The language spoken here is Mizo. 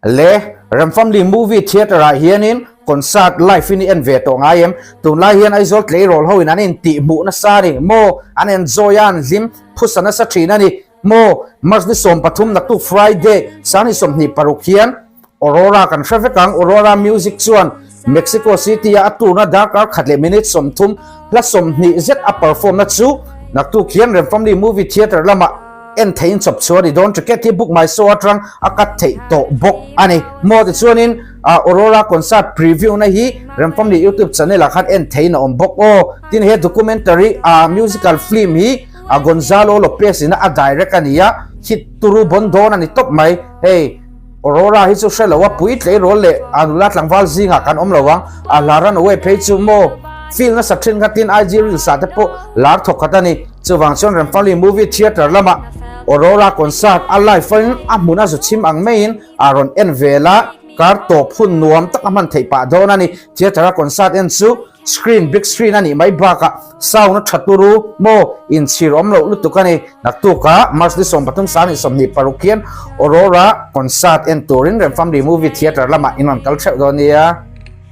Le Rem Family Movie Theatre ah hianin concert live in i en ve tawh ngai em? Tunlai hian Aizawl tleirawl ho in an intih hmuh nasa a ni maw? An enjoy a, an hlim phusa nasa thin a ni maw? March ni 13 naktuk Friday sang ni 26 hian Aurora kan hre vek ang. Aurora Music chuan Mexico City a a tour na darkar khat leh minute 30 hla 20 zet a perform na chu naktuk hian Rem Family Movie Theatre lamah en theihin chawp chhuah a ni dawn. Ticket hi book my show atang a cut theih tawh bawk a ni. Maw tichuanin Aurora concert preview na hi Rem Family YouTube channel ah khan en theihin a awm bawk aw. Tin he documentary musical film hi Gonzalo Lopez ina a direct a ni a, hit turu bawn dawn a ni tawp mai. Hei. Aurora hi chu hre lo a pui tleirawl leh a nula tlangval zingah kan awm lo ang, a hla run away phei chu maw feel nasa thin kha tin IG reels ah te pawh lar thawk khat a ni. Chuvang chuan Remfali Movie Theatre lamah Aurora concert a live in a hmun a zu chhim ang maiin a rawn en vel a, kar tawp hun nuam tak a hman theih pah dawn a ni. Theatre a concert en chu Screen, big screen a nih mai bakah sound a tha turu maw inchhir awm loh lutuk a ni. Naktukah March ni 13 sang ni 26 hian Aurora concert en turin Remfamli Movie Theatre lamah in rawn kal theuh dawn nia.